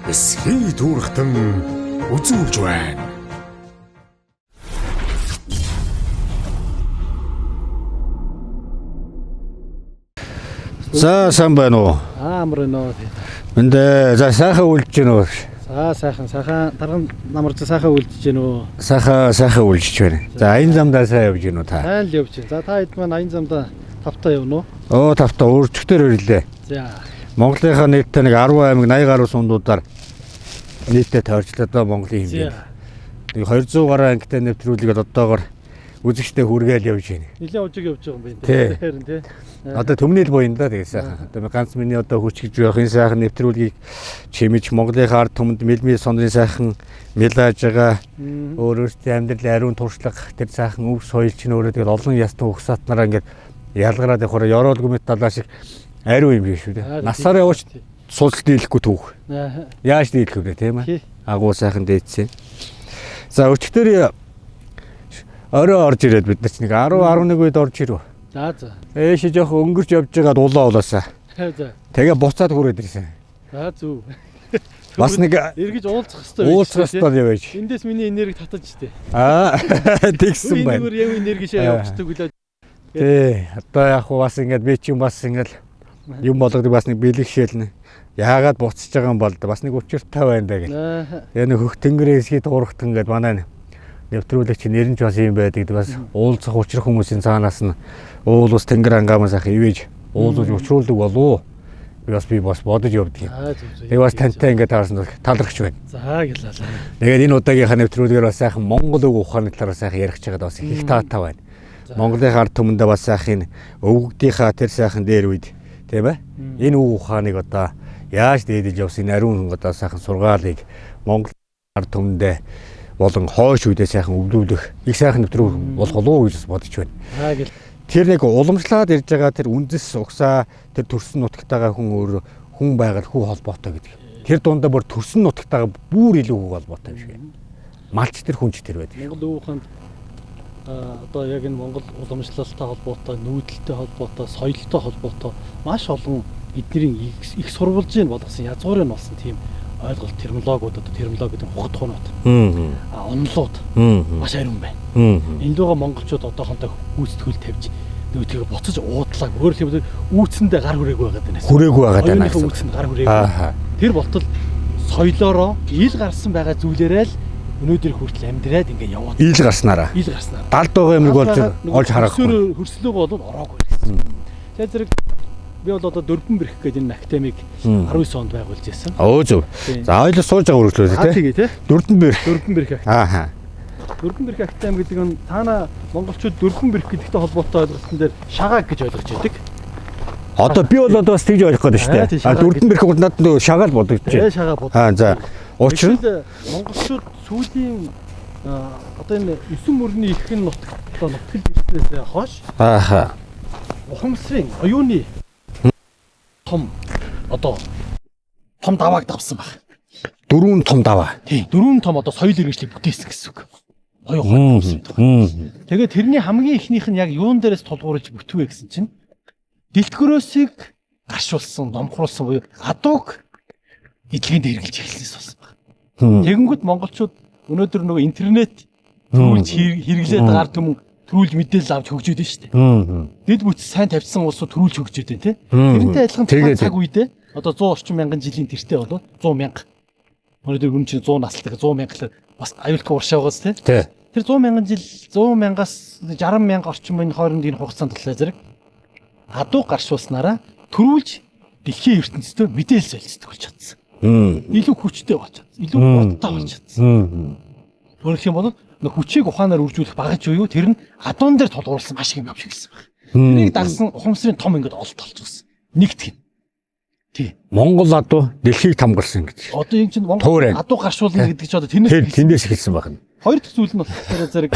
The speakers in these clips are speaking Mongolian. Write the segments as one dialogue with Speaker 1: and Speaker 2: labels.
Speaker 1: Эсхий түүрхтэн үзүүлж байна.
Speaker 2: За сайн байна уу?
Speaker 3: Аа амар нөө.
Speaker 2: Энд за сайхан үлдэж гэнэ үү?
Speaker 3: За сайхан сайхан тарган намарч сайхан үлдэж гэнэ үү?
Speaker 2: Сайхан сайхан үлдэж байна. За аян замдаа сайн явж гэнэ үү та?
Speaker 3: Сайн л явж байна. За та хэд маань аян замдаа тавтаа явна уу?
Speaker 2: Оо тавтаа өөрчгдөр ирлээ.
Speaker 3: За.
Speaker 2: Монголынхаа нийтдээ нэг 10 аймаг 80 гаруй сундуудаар нийтдээ тойрчлоо доо Монголын хэмжээнд. Нэг 200 гаруй ангитай нэвтрүүлгийг одоогор үзэгчтэй хүргээл явж байна.
Speaker 3: Нилээн ужиг явж байгаа юм байна
Speaker 2: Тий.
Speaker 3: тий. Тий.
Speaker 2: Одоо төмнөл буян да тэгээ сайхан. Одоо ганц миний одоо хүч гэж байх энэ сайхан нэвтрүүлгийг чимэж Монголынхаа ард түмэнд мэлмий сонрын сайхан мэлаж байгаа өөр өөртөө амьдралын ариун туршлага тэр сайхан өв соёл чинь өөрөө тэгэл олон ястан угсаатнараа ингээд ялгараад явахаар ёроолгүй мэт далаа шиг ариун юм биш үү дээ. Насаараа явууч судал дийлэхгүй түүх. Яаж дийлэх вэ тийм ээ? Агуу сайхан дээдсэн. За өчигдөр орой орж ирээд бид нар ч нэг 10 11 үед орж ирэв.
Speaker 3: За за.
Speaker 2: Ээш жоох өнгөрч явж байгаад улаа улаасаа.
Speaker 3: За.
Speaker 2: Тэгээ буцаад хүрээд ирсэн.
Speaker 3: За зүв.
Speaker 2: Бас нэг
Speaker 3: эргэж уулзах хэвээр
Speaker 2: уулзах хэвээр явж.
Speaker 3: Эндээс миний энерги татаж штэ.
Speaker 2: Аа тэгсэн байна.
Speaker 3: Энэ яг энерги шээ явчихдаг үлээ.
Speaker 2: Тий. Одоо яг хуу бас ингээд би чинь бас ингээд юм болгодог бас нэг бэлэг шээлнэ. Яагаад буцаж байгаа юм бол бас нэг учиртай байна даа гэх. Тэгээ нэг хөх тэнгэрээ эсхий дуурахтан ингээд манай нэвтрүүлэгч нэр нь ч бас юм байдаг. Бас уулзах учрах хүмүүсийн цаанаас нь уул ус тэнгэр ангаамаас ах ивэж уулзаж учруулдаг болов. Би бас бодож явдаг юм. Тэгээ бас тантай ингээд таарсан бол талархч байна.
Speaker 3: За гэлээ.
Speaker 2: Тэгээд энэ удаагийнхаа нэвтрүүлгээр бас сайхан Монгол өг ухааны талаар сайхан ярих чагаад бас их таатай байна. Монголын ард түмэндээ бас сайхан өвгдийнхаа тэр сайхан дээр үед тийм ээ. Энэ өг ухааныг одоо яаж дээдэж явсан энэ ариун одоо сайхан сургаалыг Монгол ард түмэндээ болон хойш үедээ сайхан өвлүүлэх их сайхан нэвтрүүлэг болох болов уу гэж бодож байна. Тэр нэг уламжлаад ирж байгаа тэр үндэс угсаа тэр төрсөн нутагтайгаа хүн өөр хүн байгаль хүү холбоотой гэдэг. Тэр дундаа бүр төрсөн нутагтайгаа бүр илүү хүү холбоотой юм шиг байна. Малч тэр хүнч тэр байдаг.
Speaker 3: Монгол өвхөнд одоо яг энэ Монгол уламжлалтай холбоотой, нүүдэлтэй холбоотой, соёлтой холбоотой маш олон эднэрийн их сурвалжийг болгосон, язгуурыг болсон тийм ойлголт терминологиуд одоо терминологи гэдэг нь хухад хуунууд. А онлууд маш ариун байна. Энэ луга монголчууд одоохондоо гүйцэтгүүл тавьж нөгөөдгөө буцаж уудлаа. Өөрөөр хэлбэл үүцэндээ гар хүрээгүй байгаад байна.
Speaker 2: Хүрээгүй байгаад байна гэсэн.
Speaker 3: Үүцэнд гар хүрээгүй. Тэр болтол соёлоороо ил гарсан байгаа зүйлээрээ л өнөөдөр хүртэл амьдраад ингээ яваад.
Speaker 2: Ил гарснараа.
Speaker 3: Ил гарснараа.
Speaker 2: Далд байгаа юмыг болж олж харахгүй.
Speaker 3: Хөрслөөгөө бол ороогүй гэсэн. Тэгээ зэрэг би бол одоо Дөрвөн бэрх гэдэг энэ академик 19 онд байгуулж ирсэн.
Speaker 2: Өө зөв. За ойлоо сууж байгаа үргэлжлүүлээ
Speaker 3: тий. Тий.
Speaker 2: Дөрвөн бэрх.
Speaker 3: Дөрвөн бэрх академи.
Speaker 2: Аа.
Speaker 3: Дөрвөн бэрх академи гэдэг нь таана монголчууд дөрвөн бэрх гэдэгтэй холбоотой ойлголтон дээр шагааг гэж ойлгож байдаг.
Speaker 2: Одоо би бол одоо бас тэгж ойлгох гээд шүү дээ. А дөрвөн бэрх бол надад нөгөө шагаал бодогдож
Speaker 3: байна. Шагаа бод.
Speaker 2: Аа за. Учир нь
Speaker 3: монголчууд сүүлийн одоо энэ 9 мөрний ихэнх нутагт одоо нутгалж ирснээс хойш
Speaker 2: ааха
Speaker 3: ухамсарын оюуны том одоо том давааг давсан баг.
Speaker 2: Дөрвөн том даваа.
Speaker 3: Тийм, дөрвөн том одоо соёл иргэншлийг бүтээсэн гэсэн үг. Оюун ухаан. Тэгээд тэрний хамгийн эхнийх нь яг юун дээрээс тулгуурлаж бүтвэ гэсэн чинь дэлтгэрөөсийг гаршуулсан, номхруулсан буюу адууг эдлэгийн дээр хэрэгжилж эхэлснээс болсон баг. Тэгэнгүүт монголчууд өнөөдөр нөгөө интернет төрүүлж хэрэглээд гар түмэн төрүүлж мэдээлэл авч хөгжөөд нь шүү дээ. Дэд бүт сайн тавьсан улсууд төрүүлж хөгжөөд байна тий. Тэрнтэй адилхан тухайн цаг үедээ одоо 100 орчим мянган жилийн тэртээ болов 100 мянга. Өнөөдөр хүн чинь 100 наслдаг 100 мянга бас аюулгүй уршаа байгаас тий. Тэр 100 мянган жил 100 мянгаас 60 мянга орчим энэ хооронд энэ хугацаанд талаа зэрэг адуу гаршуулснараа төрүүлж дэлхийн ертөнцийн мэдээлэл солилцдог болж чадсан. Илүү хүчтэй болж чадсан. Илүү бодтой болж чадсан. Өөрөөр хэлэх юм бол нөх хүчийг ухаанаар үржүүлэх багаж буюу тэр нь адуун дээр тулгуурласан маш их юм явж эхэлсэн баг. Тэрийг дагсан ухамсарын том ингээд олт олчихсон. Нэгтгэн. Тий.
Speaker 2: Монгол адуу дэлхийг тамгалсан гэж.
Speaker 3: Одоо юм чинь Монгол адуу гаршуулна гэдэг чинь одоо тэрнээс
Speaker 2: тэндээс эхэлсэн байна.
Speaker 3: Хоёр дахь зүйл нь болохоор зэрэг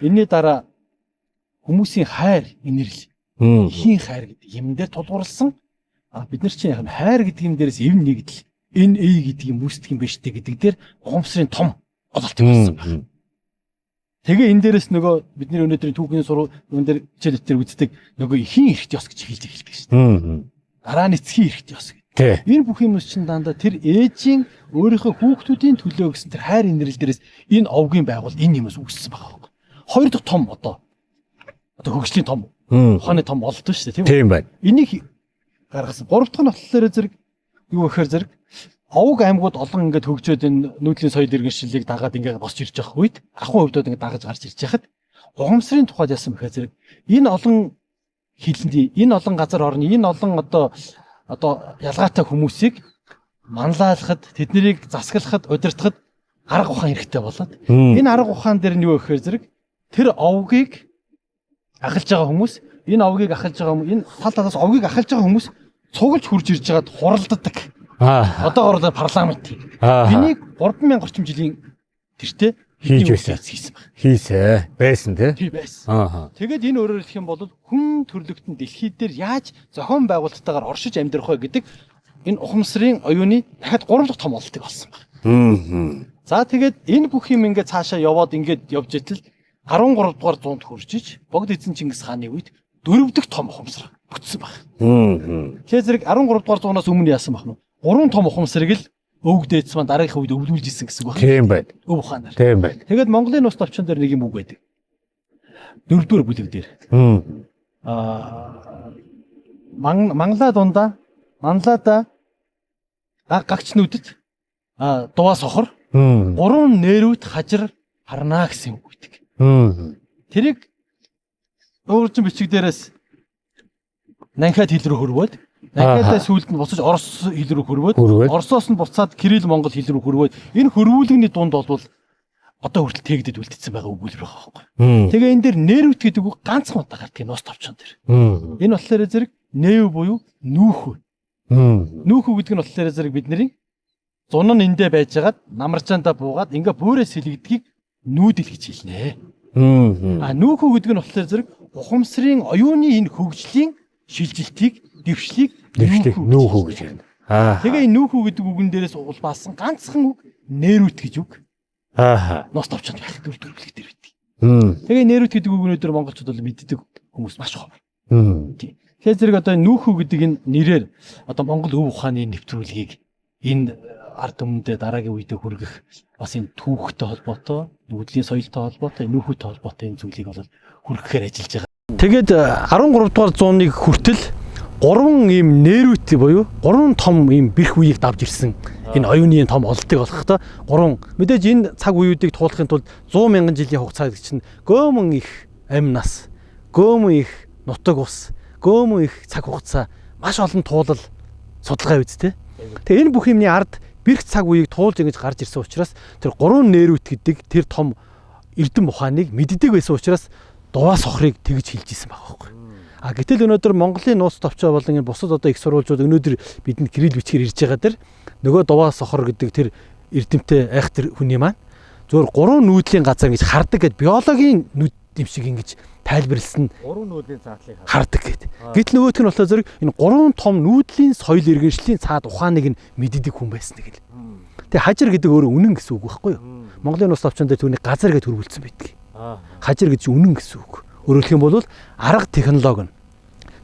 Speaker 3: энэний дараа хүмүүсийн хайр инэрл. Эхийн хайр гэдэг юм дээр тулгуурласан. А бид нар чинь яг хайр гэдэг юм дээрээс эв нэгдэл энэ эй гэдэг юм үүсдэг юм биш үү гэдэг дээр ухамсарын том ололт болсон байна. Тэгээ энэ дээрээс нөгөө бидний өнөөдрийн түүхийн сурвал энэ дээр хичээл дээр үздэг нөгөө эхийн эрхт ёс гэж хэлж эхэлдэг шүү дээ. Дараа нь эцгийн эрхт ёс гэдэг.
Speaker 2: Тий.
Speaker 3: Энэ бүх юмнус чинь дандаа тэр ээжийн өөрийнхөө хүүхдүүдийн төлөө гэсэн тэр хайр инрэл дээрээс энэ овгийн байгуул энэ юмс үүссэн байгаа байхгүй. Хоёр дахь том одоо хөгжлийн том ухааны том ололт шүү дээ, тийм үү?
Speaker 2: Тийм байна.
Speaker 3: Энийг гаргасан. Гурав дахь нь болохоор зэрэг юу гэхээр зэрэг овг аймагуд олон ингээд хөгжөөд энэ нүүдлийн соёл иргэншилийг дагаад ингээд босч ирж байгаа үед ахуйн хувьдод ингээд дагаж гарч ирж байхад угамсрын тухайд яасан бэхээр зэрэг энэ олон хилэндий, энэ олон газар орны, энэ олон одоо ялгаатай хүмүүсийг манлайлахад, тэднийг засаглахад, удирдахад арга ухаан хэрэгтэй болоод энэ арга ухаан дээр нь юу гэхээр зэрэг тэр овгийг ахалж байгаа хүмүүс, энэ овгийг ахалж байгаа, энэ тал талаас овгийг ахалж байгаа хүмүүс цуглаж хурж ирж байгаад хуралддаг. Одоогоор л парламент. Энийг 3000 орчим жилийн тэртээ
Speaker 2: хийж байсан.
Speaker 3: Хийсэн байна.
Speaker 2: Хийсэ. Байсан тий.
Speaker 3: Тий байсан. Тэгээд энэ өөрөөр хэлэх юм бол хүн төрлөختөн дэлхий дээр яаж зохион байгуулалттайгаар оршиж амьдрах вэ гэдэг энэ ухамсарын оюуны дахиад 3 дахь том ололтыг олсон байна. За тэгээд энэ бүх юм ингээд цаашаа яваад ингээд явж итэл 13 дугаар зуунд хүрч ич Богд эзэн Чингис хааны үед 4 дахь том ухамсар бүтсэн байна. Тэгэхээр зэрэг 13 дугаар зуунаас өмнө яасан байх нь? 3 том ухамсарыг л өвөг дээдс маань дараагийнхын үед өвлүүлж исэн гэсэн үг байна.
Speaker 2: Тийм байна.
Speaker 3: Өв ухаанаар.
Speaker 2: Тийм байна.
Speaker 3: Тэгээд Монголын нус товчон дээр нэг юм үг байдаг. 4-р бүлэг дээр. Манглаа дундаа манлаада гагчнүүдэд дуваа сохор 3 нэрүүд хажир харнаа гэсэн үг байдаг. Тэрийг өөрчн бичиг дээрээс Нанхад хил рүү хөрвөөд, Нанхадаа сүүлд нь буцаж Орос хил рүү хөрвөөд, Оросоос нь буцаад Кирилл Монгол хил рүү хөрвөөд, энэ хөрвүүлгэний дунд бол одоо хүртэл тэгдэд үлдсэн байгаа өгүүлбэр байгаа байхгүй. Тэгээ энэ дээр нэрвт гэдэг үг ганцхан удаа гардаг нуус товчон дээр. Энэ болохоор зэрэг нээв буюу нүүхүү. Нүүхүү гэдэг нь болохоор зэрэг бидний зун нь эндээ байжгаад намарчаандаа буугаад ингээ буурэ сэлэгдгийг нүүдэл гэж хэлнэ. А нүүхүү гэдэг нь болохоор зэрэг ухамсарын оюуны энэ хөгжлийн шилжилтийг, дэвшлийг
Speaker 2: нүүхүү гэж хэлнэ.
Speaker 3: Тэгээ энэ нүүхүү гэдэг үгэн дээрээс улбаасан ганцхан үг нэрвт гэж үг. Нус товчонд байх дөрөв бүлэг дээр байдаг. Тэгээ нэрвт гэдэг үг өнөөдөр монголчууд бол мэддэг хүмүүс маш ховор. Тийм. Тэгэхээр зэрэг одоо нүүхүү гэдэг энэ нэрээр одоо Монгол өв ухааны нэвтрүүлгийг энэ ард түмэндээ дараагийн үедээ хүргэх бас энэ түүхтэй холбоотой, нүүдлийн соёлтой холбоотой, нүүхүүтэй холбоотой энэ зүйлийг бол хүргэхээр ажиллаж байгаа. Тэгээд 13 дугаар зууныг хүртэл 3 ийм нэрвт буюу 3 том ийм бэрх үеийг давж ирсэн энэ оюуны том ололтыг олохдоо 3 мэдээж энэ цаг үеүүдийг туулахын тулд 100 мянган жилийн хугацаа гэдэг чинь гөмөн их амь нас, гөмөн их нутаг ус, гөмөн их цаг хугацаа, маш олон туулал судалгаа үсттэй. Тэгээ энэ бүх юмны ард бэрх цаг үеийг туулж ингэж гарч ирсэн учраас тэр 3 нэрвт гэдэг тэр том эрдэм ухааныг мэддэг байсан учраас дуваа сохрыг тэгж хэлж исэн байгаа байхгүй. А гэтэл өнөөдөр Монголын нууц товчоо болон энэ бусад одоо их сурвалжууд өнөөдөр бидэнд кирилл бичгээр ирж байгаа дэр нөгөө дуваа сохор гэдэг тэр эрдэмтэй айхтар хүний маань зөвхөн 3 нүүдлийн газар ингэж хардаг гэд биологийн нүд юм шиг ингэж тайлбарлсан.
Speaker 2: 3 нүүдлийн цаатлыг
Speaker 3: хардаг гэд. Гэтэл нөгөөх нь болохоор зэрэг энэ 3 том нүүдлийн соёл иргэншлийн цаад ухааныг нь мэддэг хүн байсан гэл. Тэгээ хажир гэдэг өөрөө үнэн гэсэн үг байхгүй юу? Монголын нууц товчон дээр түүний газар гэж хөрвүүлсэн байдаг. Хажир гэж үнэн гэсэн үг. Өөрөөр хэлэх юм бол арга технологи нь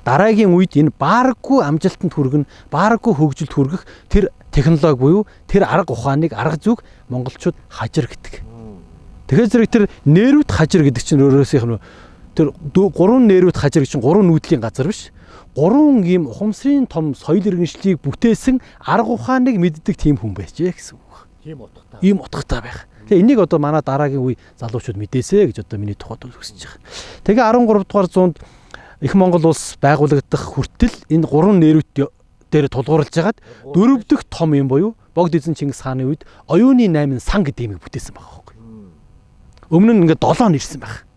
Speaker 3: дараагийн үед энэ баараггүй амжилтанд хүргэн, баараггүй хөгжилд хүргэх тэр технологи буюу тэр арга ухааныг, арга зүг монголчууд хажир гэдэг. Тэгэхээр зэрэг тэр нэрвт хажир гэдэг чинь өөрөөсөө юм тэр 3 нэрвт хажир гэж чинь 3 нүүдлийн газар биш. 3 ийм ухамсарын том соёл иргэншлийг бүтээсэн арга ухааныг мэддэг тийм хүн байжээ гэсэн үг.
Speaker 2: Тийм утгатай.
Speaker 3: Ийм утгатай байх. Тэгээ энийг одоо манай дараагийн үе залуучууд мэдээсэ гэж одоо миний тухайд хүсэж байгаа. Тэгээ 13 дугаар зуунд их Монгол улс байгуулагдах хүртэл энэ 3 нэрвт дээр тулгуурлаж хагаад 4 дахь том юм буюу Богд эзэн Чингис хааны үед оюуны 8 сан гэдэг юмыг бүтээсэн байгаа байхгүй. Өмнө нь ингээд 7 нэрсэн байх.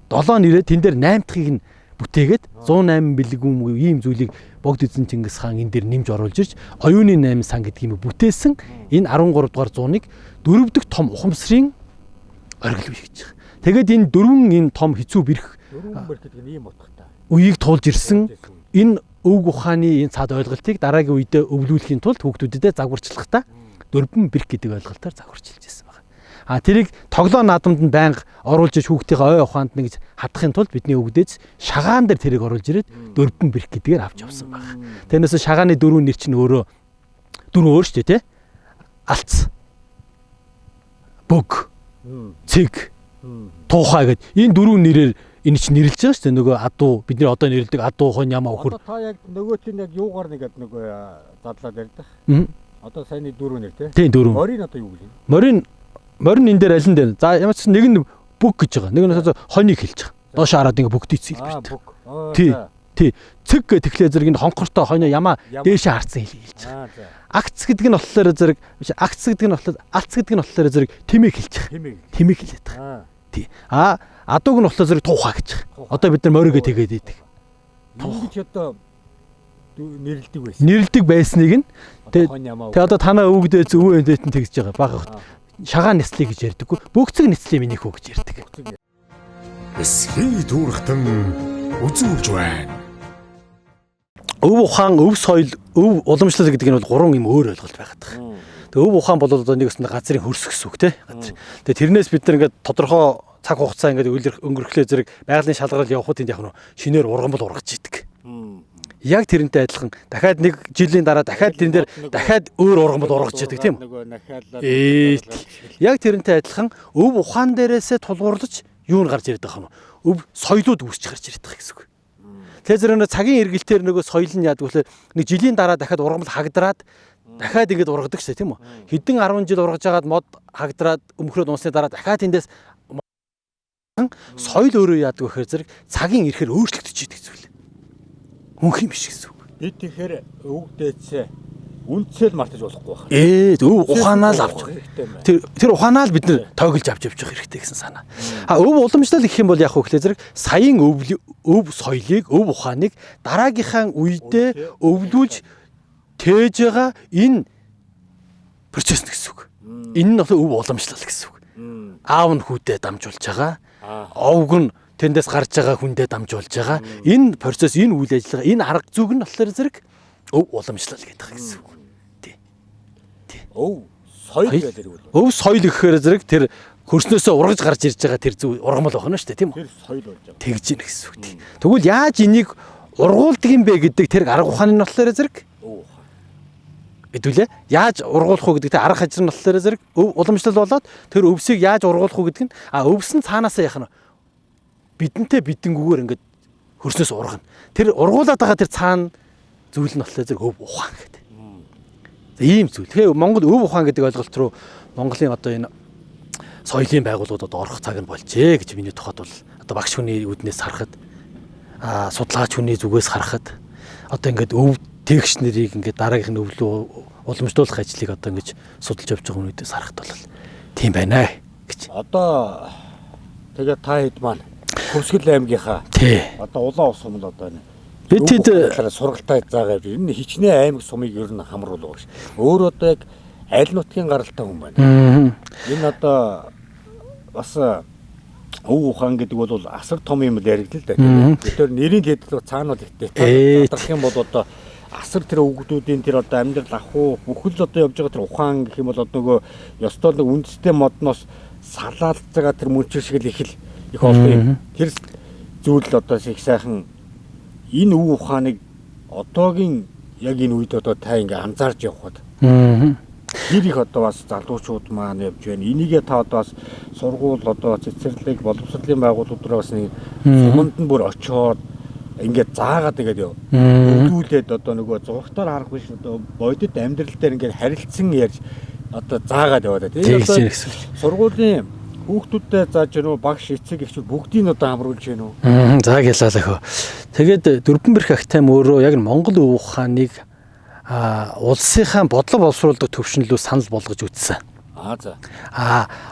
Speaker 3: 7 нэрээ тэн дээр 8 дахьыг нь бүтээгээд 108 бэлгүүм буюу ийм зүйлийг Богд эзэн Чингис хаан энэ дээр нэмж оруулж ирж оюуны 8 сан гэдэг юмыг бүтээсэн энэ 13 дугаар зууныг 4 дахь том ухамсарын оргил үе гэж байгаа. Тэгээд энэ дөрвөн энэ том хэцүү бэрх
Speaker 2: дөрвөн бэрх гэдэг нь ийм утгатай
Speaker 3: үеийг туулж ирсэн энэ өвөг ухааны энэ цаад ойлголтыг дараагийн үедээ өвлүүлэхийн тулд хүүхдүүдэд загварчлахдаа дөрвөн бэрх гэдэг ойлголтоор загварчилж ирсэн байна. А тэрийг тоглоо наадамд нь байнга оруулж иж хүүхдийнхээ ой ухаанд нь гэж хадахын тулд бидний өвгдөөс шагаан дээр тэрийг оруулж ирээд дөрвөн бэрх гэдгээр авч явсан баг. Тэрнээс шагааны дөрвөн нэр чинь өөрөө дөрвөн өөр шүү дээ, тий? Алц. Бөг. Цэг. Туухай гэд энэ дөрвөн нэрээр энэ чинь нэрлэж байгаа шүү дээ. Нөгөө адуу бидний одоо нэрлэдэг адуу хонь ямаа өхөр.
Speaker 2: Одоо та яг нөгөө чинь яг юугаар нэгэд нөгөө задлаад ярьдаг. Одоо саяны дөрөв нэр тий.
Speaker 3: Тийм дөрөв.
Speaker 2: Морин одоо юу гэж юм?
Speaker 3: Морин морин энэ дээр алин дээр. За ямар ч нэг нь бүг гэж байгаа. Нэг нь хоныг хэлж байгаа. Доош хараад ингээ бүгдийц
Speaker 2: Аа
Speaker 3: хэлбэрт.
Speaker 2: бүг.
Speaker 3: Тий. Тий. Цэг гэх тэгэхээр зэрэг энэ хонхортой хоньо ямаа дээшээ харсан хэлж байгаа.
Speaker 2: Аа за.
Speaker 3: Агц гэдэг нь болохоор зэрэг биш агц гэдэг нь болохоор алц гэдэг нь болохоор зэрэг тэмээг хэлж байгаа.
Speaker 2: Тэмээг.
Speaker 3: Тэмээг хэлээд байгаа.
Speaker 2: Аа.
Speaker 3: Тий. А адууг нь болохоор зэрэг туухаа гэж байгаа. Одоо бид нар моригоо тэгээд идэг.
Speaker 2: Ингэж одоо нэрлдэг байсан.
Speaker 3: Нэрлдэг байсныг нь
Speaker 2: Тэгээ хонь ямаа.
Speaker 3: тэгээ одоо танаа өвгдөө өвөө эндэт нь тэгж байгаа. Бага хот. Шагаан нислэг гэж ярьдаггүй. Бөгцөг нислэг минийх үү гэж ярьдаг.
Speaker 1: Эсхий түүрхтэн үзүүлж байна.
Speaker 3: Өв ухаан, өв соёл, өв уламжлал гэдэг нь бол гурван юм өөр ойлголт байгаад байгаа. Тэгээ өв ухаан бол одоо нэг өсөнд газрын хөрс гэсэн үг те. Газар. Тэгээ тэрнээс бид нар ингээд тодорхой цаг хугацаа ингээд өнгөрөхлөө зэрэг байгалийн шалгарал явахад энд яг нь шинээр ургамал ургаж идэг. Яг тэрнтэй адилхан дахиад нэг жилийн дараа дахиад тэрэн дээр дахиад өөр ургамал ургаж идэг тийм үү?
Speaker 2: Нөгөө нахиалаад.
Speaker 3: Яг тэрнтэй адилхан өв ухаан дээрээсээ тулгуурлаж юу нь гарч ирээд байгаа юм. Өв соёлууд үүсч гарч ирээд байгаа гэсэн үг. Тэгэхээр зэрэг нөгөө цагийн эргэлтээр нөгөө соёл нь яадаг вэ? Нэг жилийн дараа дахиад ургамал хагдраад дахиад ингэж ургадаг шээ тийм үү? Хэдэн 10 жил ургаж агаад мод хагдраад өмхрөөд унсны дараа дахиад тэндээс соёл өөрөө яадаг вэ гэхээр зэрэг цагийн ирэхээр өөрчлөгдөж идэг зүйл. Мөнх юм биш гэсэн үг.
Speaker 2: Бид тэгэхээр өв дээдсээ үндсэл мартаж болохгүй байна.
Speaker 3: Өв ухаанаа л авч
Speaker 2: хэрэгтэй юм байна.
Speaker 3: Тэр ухаанаа л бид нэр тойглж авч явж явах хэрэгтэй гэсэн санаа. А өв уламжлал гэх юм бол яг хөө зэрэг саяын өв соёлыг, өв ухааныг дараагийнхаа үедээ өвлүүлж тээж байгаа энэ процесс гэсэн үг. Энэ нь болохоор өв уламжлал гэсэн үг. Аав нь хүүдээ дамжуулж байгаа. Овг нь тэндээс гарч байгаа хүндээ дамжуулж байгаа. Энэ процесс, энэ үйл ажиллагаа, энэ арга зүг нь болохоор зэрэг өв уламжлал гэдэг гэсэн үг.
Speaker 2: Өв соёл гэдэг үг.
Speaker 3: Өв соёл гэхээр зэрэг тэр хөрснөөсөө ургаж гарч ирж байгаа тэр зүг ургамал байна шүү дээ, тийм үү?
Speaker 2: Тэр соёл болж байгаа.
Speaker 3: Тэгж ийн гэсэн үг. Тэгвэл яаж энийг ургуулдаг юм бэ гэдэг тэр арга ухааны нь болохоор зэрэг
Speaker 2: Өв ухаан.
Speaker 3: хэдүүлээ. Яаж ургуулах уу гэдэг тэр арга хажир нь болохоор зэрэг өв уламжлал болоод тэр өвсийг яаж ургуулах уу гэдэг нь а өвс нь цаанаасаа яах нь бидэнтэй бидэнгүүгээр ингээд хөрснөөс ургана. Тэр ургуулад байгаа тэр цаана зүйл нь болохоор зэрэг өв ухаан гэдэг. За ийм зүйл. Тэгэхээр Монгол өв ухаан гэдэг ойлголт руу Монголын одоо энэ соёлын байгууллагуудад орох цаг нь болжээ гэж миний тухайд бол одоо багш хүний үүднээс харахад судлаач хүний зүгээс харахад одоо ингээд өв тэгш нэрийг ингээд дараагийнх нь өвлөө уламжлуулах ажлыг одоо ингэж судалж явж байгаа хүмүүдээс харахад бол тийм байна гэж.
Speaker 2: Одоо тэгээ та хэд маань Хөвсгөл аймгийнхаа
Speaker 3: Тий.
Speaker 2: одоо улаан ус сум л одоо энэ
Speaker 3: Бид тэд
Speaker 2: талаар сургалтай заагаа явж энэ хичнээн аймаг сумыг ер нь хамруулах гэж. Өөр одоо яг аль нутгийн гаралтай хүн байна. Энэ одоо бас өв ухаан гэдэг бол асар том юм л яригдал да. Тэгэхээр нэрийн дэд цаана бол ихтэй. Задрах юм бол одоо асар тэр өвгдүүдийн тэр одоо амьдрал ахуй бүхэл одоо явж байгаа тэр ухаан гэх юм бол одоо нөгөө ёстой нэг үндэстэй модноос салаалж байгаа тэр мөнчөр шиг л их л их олон юм. Тэр зүйл одоо их сайхан энэ өв ухааныг одоогийн яг энэ үед одоо та ингээ анзаарч явхад тэр их одоо бас залуучууд маань явж байна. Энийгээ та одоо бас сургууль одоо цэцэрлэг боловсролын байгууллагууд руу бас нэг суманд нь бүр очиод ингээд заагаад ингээд яв. Өвдүүлээд одоо нөгөө зурагтаар харах биш одоо бодит амьдрал дээр ингээд харилцан ярьж одоо заагаад яваад байна.
Speaker 3: Тийм гэсэн үг.
Speaker 2: Сургуулийн хүүхдүүдэд зааж гэнэ үү багш эцэг эхчүүд бүгдийг нь одоо хамруулж гэнэ үү?
Speaker 3: За гэлаалах хөө. Тэгээд дөрвөн бэрх агтайм өөрөө яг нь Монгол өв ухааныг улсынхаа бодлого боловсруулдаг төвшин лүү санал болгож үтсэн.
Speaker 2: Аа за.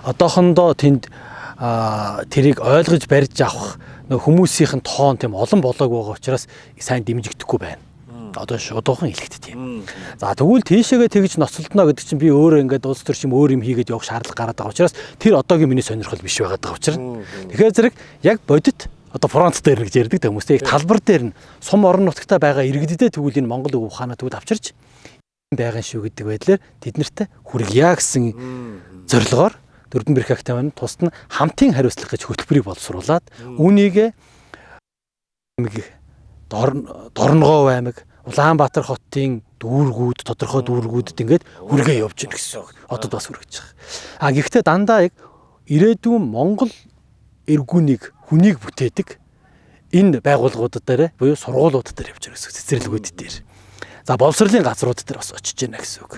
Speaker 3: Одоохондоо тэнд тэрийг ойлгож барьж авах нөх хүмүүсийнх нь тоон тийм олон болоог байгаа учраас сайн дэмжигдэхгүй байна. Одоо шуудуухан хэлэхэд тийм. За тэгвэл тийшээгээ тэгж ноцолдно гэдэг чинь би өөрөө ингээд улс төр шим өөр юм хийгээд явах шаардлага гараад байгаа учраас тэр одоогийн миний сонирхол биш байгаад байгаа учраас. Тэгэхээр зэрэг яг бодит одоо фронт дээр гэж ярьдаг хүмүүс тийм талбар дээр нь сум орон нутагтаа байгаа иргэддээ тэгвэл энэ Монгол өв ухаанаа тэгвэл авчирч байгаа шүү гэдэг байдлаар тэднэрт хүргье гэсэн зорилгоор Дөрдөн Академи маань тусад нь хамтын хариуцлага гэж хөтөлбөрийг боловсруулад үүнийг аймаг, Дорногов аймаг, Улаанбаатар хотын дүүргүүд, тодорхой дүүргүүдэд ингээд хүргээ явж гин гэсэн үг. Одод бас хүргэж байгаа. А гэхдээ дандаа яг ирээдүйн Монгол эргүүнийг, хүнийг бүтээдэг энэ байгууллагууд дээр буюу сургуулиуд дээр явж байгаа гэсэн үг, цэцэрлэгүүд дээр. За боловсролын газрууд дээр бас очиж байна гэсэн үг.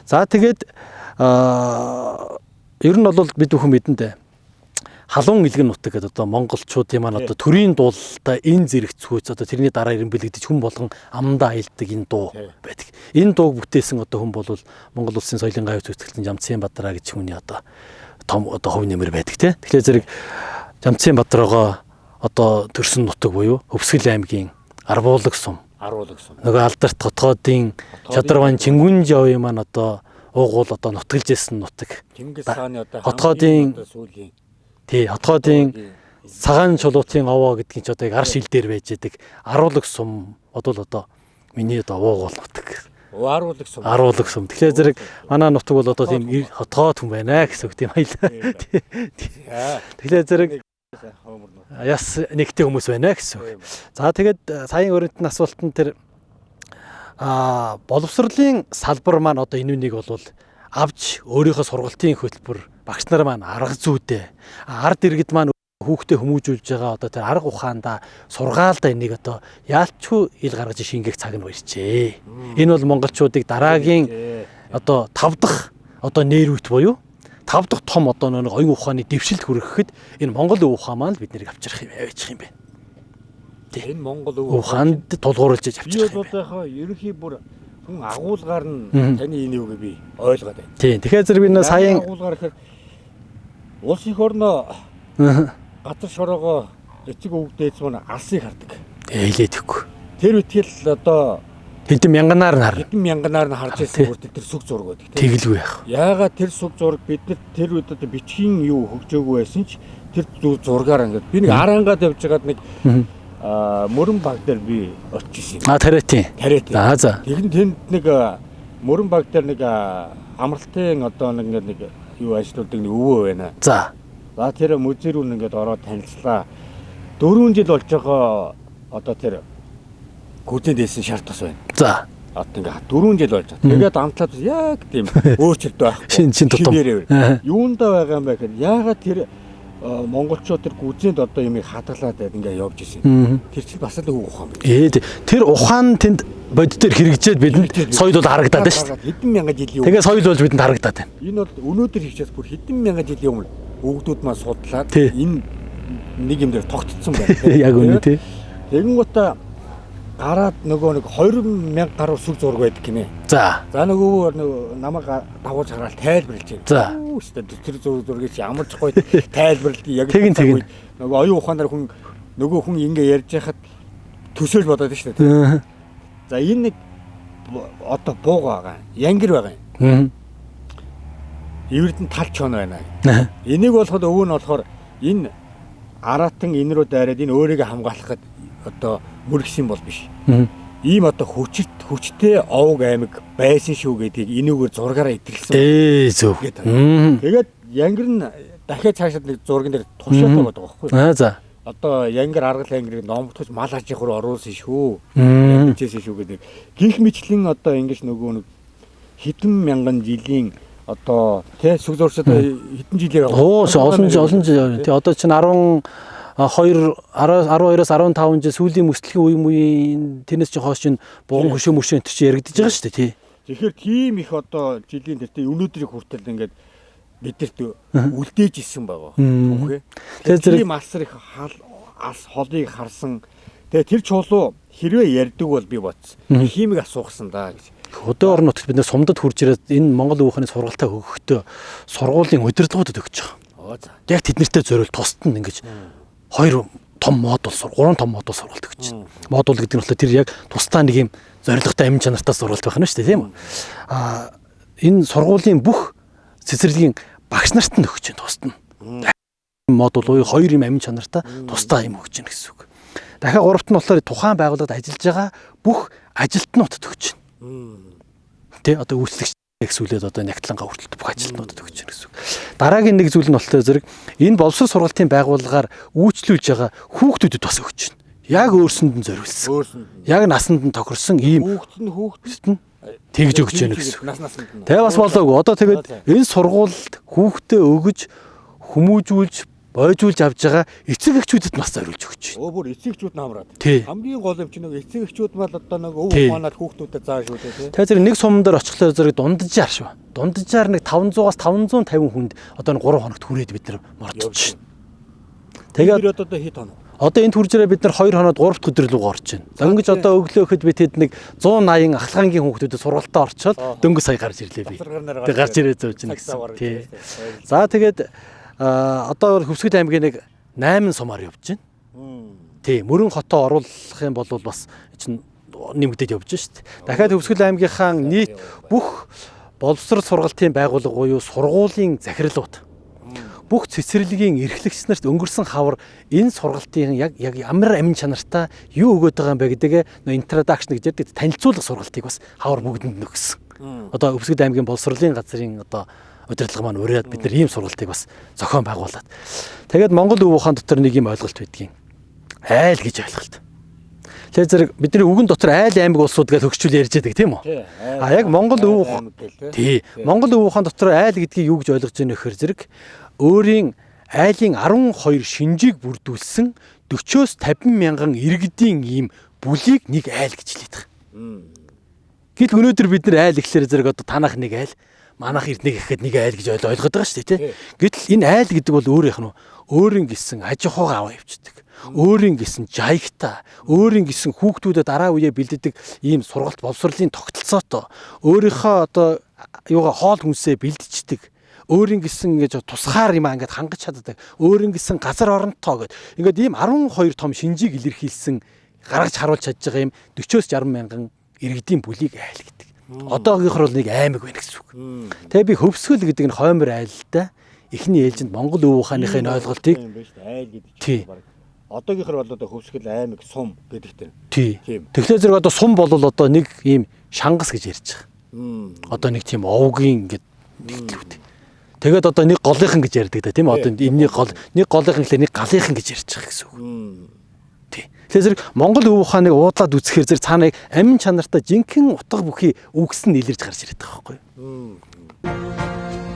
Speaker 3: За тэгээд ер нь бол бид бүхэн мэдэн дээ. Халуун илгэн нутаг гэдэг одоо монголчуудын маань одоо төрийн дуулалтай энэ зэрэг цүүц одоо тэрний дараа ирэмбэлэгдэж хүн болгон амдаа аялдаг энэ дуу байдаг. Энэ дууг бүтээсэн одоо хүн бол Монгол улсын соёлын гавь зүйцэтгэлтэн Жамцын Бадраа гэж хүний одоо том одоо хувь нэмэр байдаг те. Тэгэхээр зэрэг Жамцын Бадраага одоо төрсөн нутаг буюу Хөвсгөл аймгийн Арвуулаг сум.
Speaker 2: Арвуулаг сум.
Speaker 3: Нөгөө алдарт Хотгоодын Шадарван Чингүн жавын маань одоо уугуул одоо нутгалж исэн нутаг.
Speaker 2: Чингис хааны одоо
Speaker 3: Хотгоодын
Speaker 2: сүүлийн
Speaker 3: тий, Хотгоодын цагаан чулуутын овоо гэдгийг ч одоо яг ар шил дээр байж идэг. Аруулаг сум бодвол одоо миний одоо уугуул нутаг.
Speaker 2: Аруулаг сум.
Speaker 3: Аруулаг сум. Тэгэхээр зэрэг манай нутаг бол одоо тийм хотгоод хүн байна гэсэн үг тийм аялаа. Тэгэхээр зэрэг яс нэгтэй хүмүүс байна гэсэн үг. За тэгээд саяын өрөөнд нь асуултан тэр боловсролын салбар маань одоо энэ үнийг бол авч өөрийнхөө сургалтын хөтөлбөр багш нар маань арга зүйдээ ард иргэд маань хүүхдээ хүмүүжүүлж байгаа одоо тэр арга ухаандаа сургаалдаа энийг одоо яалчгүй ил гаргаж шингээх цаг нь иржээ. Энэ бол монголчуудыг дараагийн одоо 5 дахь одоо нэр үт буюу 5 дахь том одоо нэг оюун ухааны дэвшилт хүрэхэд энэ Монгол өв ухаан маань бид нарыг авчрах юм аваачих юм байна.
Speaker 2: Энэ Монгол өв
Speaker 3: ухаанд тулгуурлаж авчрах юм
Speaker 2: байна. Би бол ерөнхий бүр хүн агуулгаар нь таны энэ юуг би ойлгоод байна.
Speaker 3: Тийм. Тэгэхээр зэрэг би нэ саяын
Speaker 2: агуулгаар гэхээр улс их орноо газар шороогоо эцэг өвгдээц маань алсыг хардаг.
Speaker 3: Хэлээдэхгүй.
Speaker 2: Тэр үтгэл одоо
Speaker 3: хэдэн мянганаар нь харна.
Speaker 2: Хэдэн мянганаар нь харж ирсэн бүртээ тэр сүг зураг байдаг тийм.
Speaker 3: Тэгэлгүй яах.
Speaker 2: Яагаад тэр сүг зураг бид нар тэр үед одоо бичгийн юу хөгжөөгүй байсан ч тэр зургаар ингээд би нэг арангаад явж байгаад нэг мөрөн баг дээр би очиж ирсэн.
Speaker 3: А тариатын.
Speaker 2: Тариатын.
Speaker 3: Аа за.
Speaker 2: Тэгэн тэнд нэг мөрөн баг дээр нэг амралтын одоо нэг ингээд нэг юу ажилладаг нэг өвөө байна.
Speaker 3: За.
Speaker 2: За тэр музей рүү ингээд ороод танилцлаа. 4 жил болж байгаа одоо тэр гүзэн дээсэн шар тос байна.
Speaker 3: За.
Speaker 2: Одоо ингээд 4 жил болж байгаа. Тэгээд амтлаад яг тийм өөрчлөлт байхгүй.
Speaker 3: Шин тутам.
Speaker 2: Юундаа байгаа юм бэ гэхээр яагаад тэр монголчууд тэр гүзэнд одоо юмыг хадгалаад байд ингээд явж ирсэн. Тэр чинь бас л өв ухаан байна.
Speaker 3: Тэр ухаан тэнд бодит дээр хэрэгжээд бидэнд соёл бол харагдаад байна шүү
Speaker 2: дээ. Хэдэн мянган жилийн
Speaker 3: өмнө. Тэгээ соёл болж бидэнд харагдаад байна.
Speaker 2: Энэ бол өнөөдөр хийхээс бүр хэдэн мянган жилийн өмнө өвгдүүд маань судлаад энэ нэг юм дээр тогтцсон байна.
Speaker 3: Яг үнэ тий.
Speaker 2: Тэгэнгүүтээ гараад нөгөө нэг 20,000 гаруй сүг зураг байдаг гинэ.
Speaker 3: За.
Speaker 2: За нөгөө намайг дагуулж гараад тайлбарлаж байна.
Speaker 3: За.
Speaker 2: Тэр зургийг чи ямар ч гоё тайлбарлалт яг
Speaker 3: тэгин.
Speaker 2: Нөгөө оюун ухаанаар хүн нөгөө хүн ингэ ярьж байхад төсөөлж бодоод шүү дээ. За энэ нэг одоо бууг байгаа. Янгир байгаа юм. Эвэрдэн тал чон байна. Энийг болоход өвөө нь болохоор энэ аратан энэ рүү дайраад энэ өөрийгөө хамгаалахад одоо мөргсөн бол биш. Ийм одоо хүчтэй овг аймаг байсан шүү гэдгийг энүүгээр зургаараа итгэсэн.
Speaker 3: Зөв.
Speaker 2: Тэгээд янгир нь дахиад цаашаад нэг зурган дээр тушаатай байдаг байхгүй юу?
Speaker 3: Аа за.
Speaker 2: Одоо янгир аргал янгирыг номдохож мал аж ахуй руу оруулсан шүү. Янжсэн шүү гэдэг. Гих мэтлэн одоо ингэж нөгөө нэг хэдэн мянган жилийн одоо тэ сүг зуршид хэдэн жилээр
Speaker 3: Оо олон жил. Тэ одоо чинь 12 12-оос 15 жил сүүлийн мөслөхийн үе мүйн тэрнээс чи хойш чинь буган хөшөө мөшөө энэ чи яригдж байгаа шүү дээ тий.
Speaker 2: Тэгэхээр тийм их одоо жилийн тэр тэ өнөөдрийг хүртэл ингээд бидэрт үлдээж исэн байгаа. Түүхээ.
Speaker 3: Тэгэхээр зэрэг
Speaker 2: тийм асар их ас холыг харсан. Тэгээ тэр чулуу хэрвээ ярьдаг бол би бодсон. Химиг асуухсан да гэж.
Speaker 3: Хөдөө орон нутагт бид нэр сумдад хурж ирээд энэ Монгол өвхөний сургалтаа өгөхдөө сургуулийн удирдлагуудад өгч байгаа. Яг тэднэртэй зориул тусад нь ингэж 2 том модуль, 3 том модуль сургалт өгч байна. Модуль гэдэг нь болохоор тэр яг тусдаа нэг юм зорилготой амин чанартай сургалт байх нь шүү дээ, тийм үү? Аа энэ сургуулийн бүх цэцэрлэгийн багш нарт нь өгч байна тусад нь. Модуль буюу 2 юм амин чанартай тусдаа юм өгч байна гэсэн үг. Дахиад гуравт нь болохоор тухайн байгууллагад ажиллаж байгаа бүх ажилтнуудад өгч байна. Тэ одоо үйлчлэгч гэсүүлээд одоо нягтлангаа хүртэл бүх ажилтнуудад өгч байна гэсэн үг. Дараагийн нэг зүйл нь болохоор зэрэг энэ боловсрол сургалтын байгууллагаар үйлчлүүлж байгаа хүүхдүүдэд бас өгч байна. Яг өөрсөнд нь зориулсан.
Speaker 2: Өөрсөнд нь.
Speaker 3: Яг насанд нь тохирсон ийм
Speaker 2: Хүүхэд нь хүүхэд
Speaker 3: нь тэгж өгч яах гэсэн.
Speaker 2: Нас насанд нь.
Speaker 3: Тэгээ бас болоогүй. Одоо тэгээд энэ сургуульд хүүхдээ өгөж хүмүүжүүлж бойжуулж авж байгаа эцэг эхчүүдэд бас зориулж өгч байна.
Speaker 2: Өө бүр эцэг эхчүүд намраад.
Speaker 3: Тий.
Speaker 2: Хамгийн гол юм чинь нөгөө эцэг эхчүүд мал одоо нөгөө өв
Speaker 3: Тий.
Speaker 2: ухаанаар хүүхдүүдэд зааш шүү дээ тий.
Speaker 3: Тэгээ зэрэг нэг суман дээр очихлоор зэрэг дунджаар шүү. Дунджаар нэг 500-аас 550 хүнд одоо нэг 3 хоногт хүрээд бид нар мордож байна. Тэгээд
Speaker 2: Тэр одоо хэд хоног?
Speaker 3: одоо энэ төржрээ бид нар 2 хоноод 3 дахь өдөр рүү орж байна. Дөнгөж одоо өглөөхөд бид хэд нэг 180 ахлагангийн хүүхдүүдэд сургалтаа орчоод дөнгөж сая гарч ирлээ би.
Speaker 2: Завсаргаар
Speaker 3: Тэг гарч ирээ зөөж байна
Speaker 2: Цаг заваар
Speaker 3: гэсэн. Тий.
Speaker 2: гэж байна.
Speaker 3: За тэгээд одоо Хөвсгөл аймгийн нэг 8 сумаар явж байна. Тий, мөрөн хотоо оруулах юм бол бас чинь нэмэгдээд явж шít. Дахиад Хөвсгөл аймгийнхаа нийт бүх боловсрол сургалтын байгууллага буюу сургуулийн захирлууд бүх цэцэрлэгийн эрхлэгч нарт өнгөрсөн хавар энэ сургалтын яг яг ямар амин чанартай юу өгöd байгаа юм бэ гэдгээ нөө introduction гэж ярьдаг танилцуулга сургалтыг бас хавар бүгдэнд нөгсөн. Одоо Өвсгөд аймгийн боловсролын газрын одоо удирдлага маань уриад бид нар ийм сургалтыг бас зохион байгуулад. Тэгээд Монгол өв ухаан дотор нэг юм ойлголт байдгийн. Айл гэж ойлголт. Тэгэхээр зэрэг бидний үгэн дотор айл аймаг улсууд гэж хөгжүүл ярьж байдаг тийм үү? А яг Монгол өв ухаан Тий. Монгол өв ухаан дотор айл гэдгийг юу гэж ойлгож байна гэхээр зэрэг өөрийн айлын 12 шинжийг бүрдүүлсэн 40-оос 50 мянган иргэдийн ийм бүлийг нэг айл гэж хэлээд байгаа. Гэтэл өнөөдөр бид нар айл гэхлээр зэрэг одоо танах нэг айл, манах эрдэнэ гэхэд нэг айл гэж ойлгоод байгаа шүү дээ, тий. Гэтэл энэ айл гэдэг бол өөрийнх нь өөрийн гисэн аж ахуйгаа аваа явчихдаг. Өөрийн гисэн жаягтай, өөрийн гисэн хүүхдүүдэд дараа үеэ бэлддэг ийм сургалт боловсролын тогтолцоотой, өөрийнхөө одоо юугаа хоол хүнсээ бэлдчихдэг өөрийн гисэн ингэж тусгаар юм ингээд хангаж чаддаг. Өөрийн гисэн газар оронтой гэд. Ингээд ийм 12 том шинжийг илэрхийлсэн гаргаж харуулж чадж байгаа юм 40-оос 60 мянган иргэдийн бүлийг айл гэдэг. Одоогийнхор бол нэг аймаг байна гэсэн үг. Тэгээ би Хөвсгөл гэдэг нь хоймор айлтай эхний ээлжинд Монгол өв ухааныхын ойлголтыг
Speaker 2: юм байна шүү дээ. Айл гэдэг
Speaker 3: Тий.
Speaker 2: чинь баг. Одоогийнхор бол одоо Хөвсгөл аймаг сум гэдэг тэр.
Speaker 3: тий.
Speaker 2: Тийм.
Speaker 3: Тэгэхээр зэрэг одоо сум бол одоо нэг ийм шангас гэж ярьж байгаа. Одоо нэг тийм овгийн ингээд нэгтлүүд. Тэгээд одоо нэг голынхан гэж ярьдаг да тийм ээ. Одоо энэний гол нэг голынхан гэхлээр нэг галынхан гэж ярьж байгаа гэсэн үг. Тий. Тэгэхээр зэрэг Монгол өв ухааныг уудлаад үзэхээр зэрэг цаана яг амин чанартай жинхэнэ утга бүхий үгс нь илэрж гарч ирээд байгаа байхгүй юу?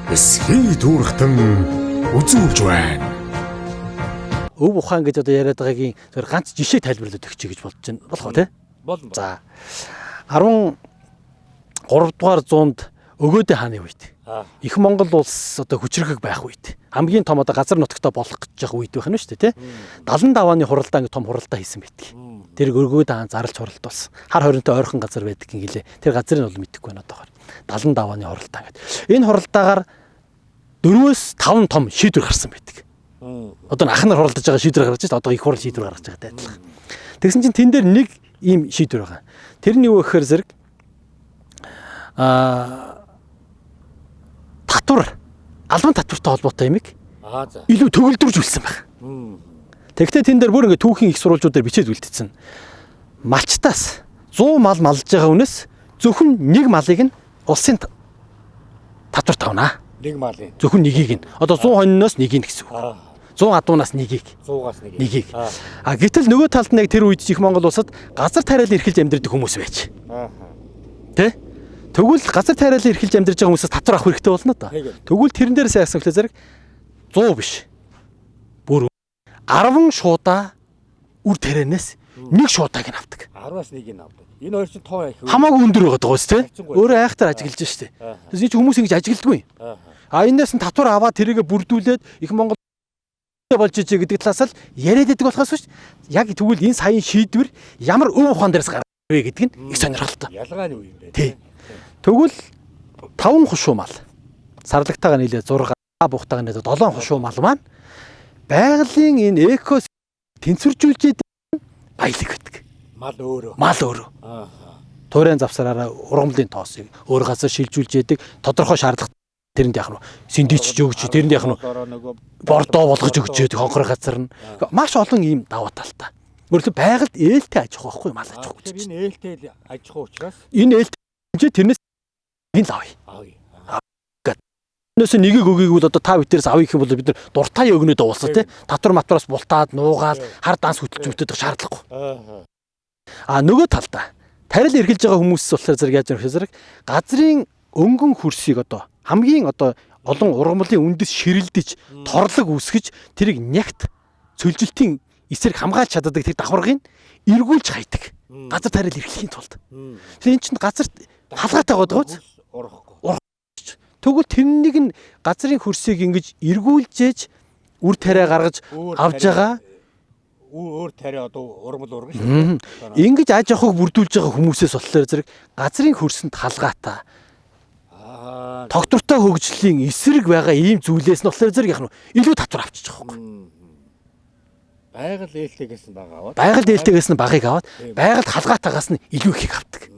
Speaker 1: Эсхий түүрхтэн үзүүлж байна.
Speaker 3: Өв ухаан гэж одоо яриад байгаагийн зөвхөн ганц жишээ тайлбарлаад өгчэй гэж бодож байна. Болох уу тий?
Speaker 2: Болно.
Speaker 3: За. 13 дугаар зуунд Өгөөдөө хааны үед их Монгол улс одоо хүчрхэг байх үед хамгийн том одоо газар нутагта болох гэж байгаа үед байх нь шүү дээ тий. 70 давааны хуралдаа ингэ том хуралдаа хийсэн байдаг. Тэр Өгөөдөө хаан зарлж хуралдуулсан. Хар хоринтой ойрхон газар байдаг гин гэлээ. Тэр газрыг нь бол мэдэхгүй байна одоогоор. 70 давааны хуралдаа гэдэг. Энэ хуралдаагаар 4-5 том шийдвэр гарсан байдаг. Одоо ах нар хуралдаж байгаа шийдвэр гаргаж байна. Одоо их хурал шийдвэр гаргаж байгаатай адилхан. Тэгсэн чинь тэн дээр нэг ийм шийдвэр байгаа. Тэр нь юу гэхээр зэрэг татвар албан татвартай холбоотой юмыг
Speaker 2: Аа за.
Speaker 3: илүү төгөлдрүүлсэн байх. Тэгвэл тэн дээр бүр ингээ түүхийн их сурвалжуудаар бичээд үлдсэн. Малчтаас 100 мал малж байгаа хүнээс зөвхөн нэг малыг нь улсын татварт авнаа.
Speaker 2: Нэг малын.
Speaker 3: Зөвхөн нэгийг нь. Одоо 100 хоньноос нэгийг нь гэсэн үг. 100 адуунаас нэгийг.
Speaker 2: 100-аас нэг.
Speaker 3: Нэгийг. А гэтэл нөгөө талд нь яг тэр үед их Монгол улсад газар тариал эрхэлж амьдардаг хүмүүс байж.
Speaker 2: Аа.
Speaker 3: Тэ? Тэгвэл газар тариал эрхэлж амьдарч байгаа хүмүүсээс татвар авах хэрэгтэй болно доо.
Speaker 2: Тэг.
Speaker 3: Тэгвэл тэрэн дээр сайн яасан гэхлээр зэрэг 100 биш. Бүр 10 шуудаа үр тарианаас нэг шуудааг нь авдаг.
Speaker 2: 10-аас 1-ийг нь авдаг. Энэ хоёр чинь тоо их.
Speaker 3: Хамаагүй өндөр байгаа даа тий.
Speaker 2: Хайцангүй.
Speaker 3: Өөрөө айхтар ажиглаж штэ. Тэгээс энэ чинь хүмүүс ингэж ажигладгүй. А энээс нь татвар аваад тэрийгэ бүрдүүлээд их Монгол болж ижээ гэдэг талаас л яриад байдаг болохоос биш. Яг тэгвэл энэ саяын шийдвэр ямар өв ухаан дээрээс гарав вэ гэдэг нь их сонирхолтой.
Speaker 2: Ялгаа нь юу юм бэ?
Speaker 3: Тий. Тэгвэл 5 хушуу мал. Сарлагтайгаа нийлээ 6, буухтайгаа нийлээ 7 хушуу мал маань байгалийн энэ эко тэнцвэржүүлж баялаг байдаг.
Speaker 2: Мал өөрөө.
Speaker 3: Мал өөрөө.
Speaker 2: Аа.
Speaker 3: Туурайн завсраараа ургамлын тоосыг өөр газар шилжүүлж яадаг тодорхой шаардлага тэрэнд яах нь сэндвич өгч тэрэнд яах нь
Speaker 2: нөгөө
Speaker 3: бордоо болгож өгч яадаг хонхор газар нь маш олон ийм даваа талтай. Өөрөлд байгальд ээлтэй аж ахуй байхгүй мал аж ахуй гэж.
Speaker 2: Тэгэхээр энэ ээлтэй аж ахуй учраас
Speaker 3: Энэ ээлтэй хэмжээ тэрнээс ин л авъя.
Speaker 2: авъя.
Speaker 3: Өнөөс нэгийг өгийг бол одоо та битэрээс авъя гэх юм бол бид нар дуртай өгнөд уулсаа тий. Татвар матвараас бултаад нуугаал хар данс хөтөлж хөтөдөх шаардлагагүй. А нөгөө талдаа тарил эрхэлж байгаа хүмүүс болохоор зэрэг яаж юм зэрэг газрын өнгөн хөрсийг одоо хамгийн одоо олон ургамлын үндэс ширэлдэж торлог үүсгэж тэрийг нягт цөлжилтийн эсрэг хамгаалж чаддаг тэр давхаргыг эргүүлж хайдаг. Газар тарил эрхлэхийн тулд. Тэгэхээр эн чинь газар халгаатай байгаа даа.
Speaker 2: Урахгүй.
Speaker 3: Тэгвэл тэрнийг нь газрын хөрсийг ингэж эргүүлжээж үр тариа гаргаж авж байгаа.
Speaker 2: Өөр тариа одоо урмал урган шүү дээ.
Speaker 3: Ингэж аж ахуйг бүрдүүлж байгаа хүмүүсээс болохоор зэрэг газрын хөрсөнд халгаатай. Тогтвортой хөгжлийн эсрэг байгаа ийм зүйлээс нь болохоор зэрэг яг нь илүү татвар авчиж байгаа байхгүй.
Speaker 2: Байгаль ээлтэйгээс нь бага аваад.
Speaker 3: Байгаль ээлтэйгээс нь багыг аваад, байгальд халгаатайгаас нь илүү ихийг авдаг.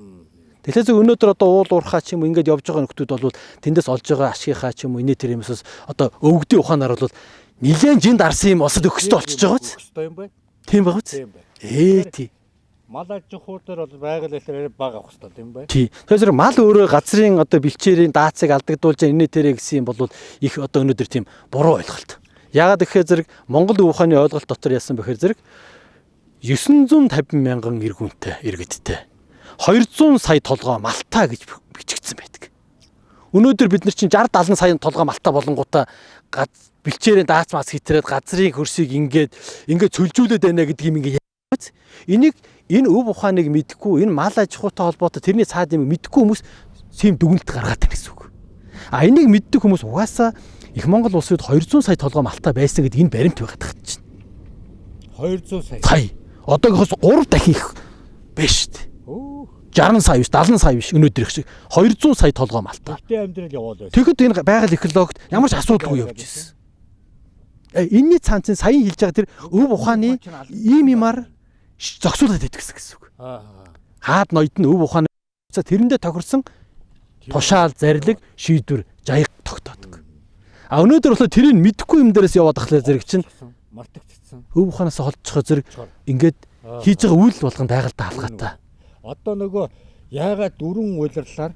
Speaker 3: Тэгэхээр зөв өнөөдөр одоо уул уурхаа ч юм уу ингэж явж байгаа нөхдүүд бол тэндээс олж байгаа ашигынхаа ч юм уу инээ тэр юмсаас одоо өвгдийн ухаанаар бол нилээн жин дарсан юм осод өгөх ёстой болчихж байгаа биз?
Speaker 2: Өгөх ёстой юм байна.
Speaker 3: Тийм байгаа биз?
Speaker 2: Тийм байна.
Speaker 3: Ээ тий.
Speaker 2: Мал аж ахуй дээр бол байгаль ээлтээр бага авах ёстой тийм байна.
Speaker 3: Тий. Тэгэхээр зэрэг мал өөрөө газрын одоо бэлчээрийн даацыг алдагдуулж инээ тэрэ гэсэн юм бол их одоо өнөөдөр тийм буруу ойлголт. Яагаад гэхээр зэрэг Монгол өв ухааны ойлголт дотор яасан бэхээр зэрэг 950 мянган эргүүнтэй иргэдтэй 200 сая толгой малтай гэж бичигдсэн байдаг. Өнөөдөр бид нар чинь 60 70 сая толгой малтай болонгуудаа бэлчээрийн даац мац хитрээд газрын хөрсийг ингээд ингээд цөлжүүлээд байна гэдэг юм ингээд яац. Энийг энэ өв ухааныг мэдэхгүй, энэ мал аж ахуйтай холбоотой тэрний цаад юм мэдэхгүй хүмүүс сэм дүгнэлт гаргаад байна гэсэн үг. А энийг мэддэг хүмүүс угаасаа их Монгол улс үед 200 сая толгой малтай байсан гэдэг энэ баримт байгаад байгаа чинь.
Speaker 2: 200 сая.
Speaker 3: Сая. Одоогоос 3 дахин их байна шүү дээ. 60 сая биш, 70 сая биш өнөөдөр их шиг 200 сая толгой малтай.
Speaker 2: Тэгтээ амьдрал яваал байсан.
Speaker 3: Тэгэхэд энэ байгаль экологт ямар ч асуудалгүй явж ирсэн. Энийний цаан чинь саяхан хэлж байгаа тэр өв ухааны ийм юмар зогсуулаад байдаг гэсэн үг. Хаад ноёд нь өв ухааны тэрэндээ тохирсон тушаал, зарлиг, шийдвэр, жаяг тогтоодог. А өнөөдөр болохоор тэрийг мэдэхгүй юм дээрээс яваад ахлаа зэрэг чинь
Speaker 2: мартагдцсан.
Speaker 3: Өв ухаанаас холдчихоо зэрэг ингээд хийж байгаа үйл болгон байгальтай халгаатай.
Speaker 2: Одоо нөгөө яагаад дөрвөн улирлаар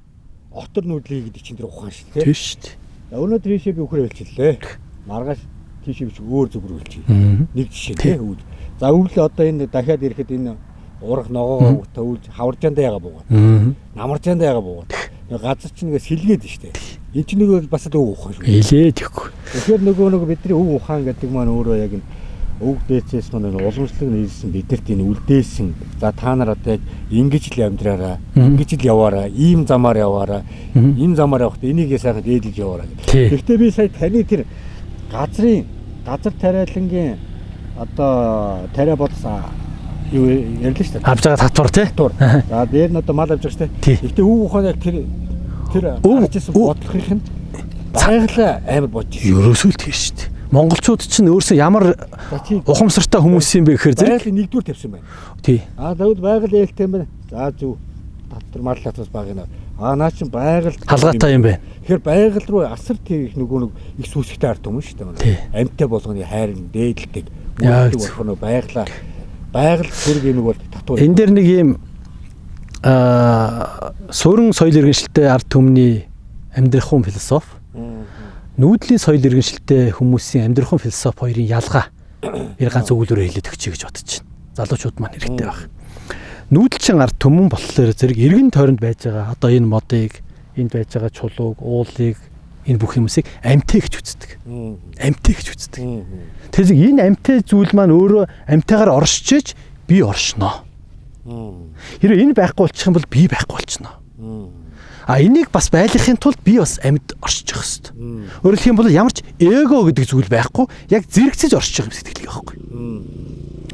Speaker 2: отор нүдлээ гэдэг чинь тэр ухаан шүү дээ.
Speaker 3: Тийм шүү дээ.
Speaker 2: Өнөөдөр тийшээ би үхрээ хэлчихлээ. Маргааш тийшээ биш өөр зүг рүү хэлчихье. Нэг жишээ тийм өвөл. За өвөл одоо энэ дахиад ирэхэд энэ урах ногоогоо өвлж хаваржаандаа яга буугаад. Намаржаандаа яга буугаад. Газар чинь нэг сэлгээд шүү дээ. Энэ чинь нэг бас л өв ухаан шүү.
Speaker 3: Илээ тэгэхгүй.
Speaker 2: Тэгэхээр нөгөө нэг бидний өв ухаан гэдэг маань өөрөө яг энэ өв дээдсээс маань уламжлаг нийлсэн бидэрт энэ үлдээсэн. За та нар одоо яг ингэж л амьдраараа, ингэж л яваараа, ийм замаар яваараа, ийм замаар явахдаа энийгээ сайхан дээдлж яваараа гэх. Гэхдээ би сая таны тэр газрын газар тариалангийн одоо тариа бодсон юу ярьлаа шүү дээ.
Speaker 3: Авж байгаа татвар тий.
Speaker 2: За дээр нь одоо мал авж байгаа шүү дээ. Гэхдээ өв ухаан яг тэр тэр авчихсан бодлогын нь байгалаа амар бодож ирсэн.
Speaker 3: Ерөөсөө л тэр шүү дээ. Монголчууд чинь өөрсөө ямар ухамсартай хүмүүс юм бэ гэхээр зэрэг
Speaker 2: байгалийн нэгдүгээр тавьсан байна.
Speaker 3: Тий.
Speaker 2: А тэгвэл байгаль ээлтэй юм байна. За зөв. Татвар мал татвас баг нэ. А наа чин байгаль
Speaker 3: халгаатай юм байна.
Speaker 2: Тэгэхээр байгаль руу асар тэр их нөгөө нэг их сүсгтэй ард түмэн шүү дээ. Амьтаа болгоны хайрын дээдэлдэг. Мөрдөг болох нь байгалаа байгаль сөрөг юм бол татвар.
Speaker 3: Энэ дээр нэг юм суурин соёл иргэншилтэй ард түмний амьдрахуун философи нүүдлийн соёл иргэншилтэй хүмүүсийн амьдрахуун философи хоёрын ялгаа энэ ганц өгүүлбэрээр хэлээд өгчэй гэж бодож байна. Залуучууд маань хэрэгтэй байх. Нүүдэлчин ард түмэн болохоор зэрэг эргэн тойронд байж байгаа одоо энэ модыг, энд байж байгаа чулууг, уулыг энэ бүх юмсыг амьтаа гэж үздэг. Амьтаа гэж үздэг. Тэгэхээр энэ амьтаа зүйл маань өөрөө амьтаагаар оршиж би оршино. Хэрвээ энэ байхгүй болчих юм бол би байхгүй болчихно. А энийг бас байлгахын тулд би бас амьд оршиж явах хэрэгтэй. Өөрөөр хэлэх юм бол ямар ч эго гэдэг зүйл байхгүй, яг зэрэгцэж оршиж байгаа юм сэтгэлгээ байхгүй.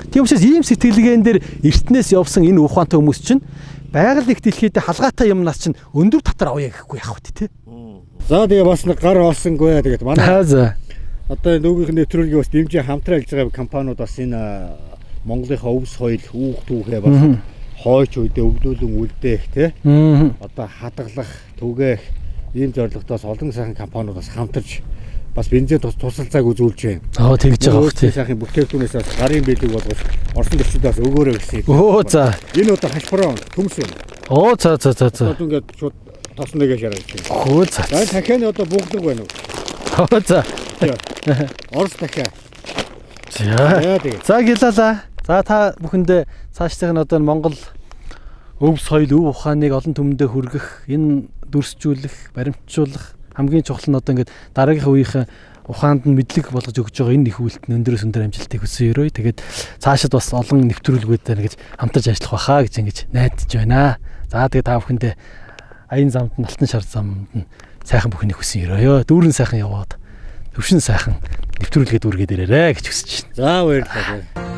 Speaker 3: Тийм учраас ийм сэтгэлгээн дээр эртнээс явсан энэ ухаантай хүмүүс чинь байгаль их дэлхийд халгаатай юмнаас чинь өндөр татвар авъя гэхгүй яах вэ те?
Speaker 2: За тэгээ бас нэг гар олсонгүй тэгээд манай
Speaker 3: за
Speaker 2: одоо энэ нөгөөх нэвтрүүлгийг бас дэмжин хамтран ажиллаж байгаа компаниуд бас энэ Монголынхаа өв соёл үүх түүхээ бас хойч үедээ өвлүүлэн үлдээх те одоо хадгалах түгээх ийм зорилготоос олон сайхан компаниуд бас хамтарч бас бензин тусалцааг үзүүлж байна.
Speaker 3: Аа тэгж байгаа бох тий.
Speaker 2: Сайхан бүтээгдэхүүнээс бас гарын бэлэг болгож Орсон төрчид бас өгөөрэй гэсэн.
Speaker 3: Өө за.
Speaker 2: Энэ одоо хашбараа төмс юм.
Speaker 3: Оо за за за за.
Speaker 2: Одоо ингээд шууд тосон нэгэ шараа гэж.
Speaker 3: Хөө за.
Speaker 2: За дахиад одоо бууглаг байна уу?
Speaker 3: За.
Speaker 2: Орос дахиа.
Speaker 3: За.
Speaker 2: За тэгээ.
Speaker 3: За гялалаа. За та бүхэндээ цаашдын нь одоо энэ Монгол өв соёл, өв ухааныг олон түмэндээ хүргэх, энэ дүрсжүүлэх, баримтжуулах хамгийн чухал нь одоо ингээд дараагийнхаа үеийнхэн ухаанд нь мэдлэг болгож өгч байгаа энэ их үйлдэл нь өндрөөс өндөр амжилтыг хүсэн өрөөе. Тэгээд цаашид бас олон нэвтрүүлгүүдээр ингэж хамтарч ажиллах байхаа гэж ингэж найдаж байна. За тэгээд та бүхэндээ аян замд нь алтан шар замд нь сайхан бүхнийг хүсэн өрөөе. Дүүрэн сайхан яваад төвшин сайхан нэвтрүүлгээ дүүргээд ирээрэй гэж хүсэж байна.
Speaker 2: За баярлалаа.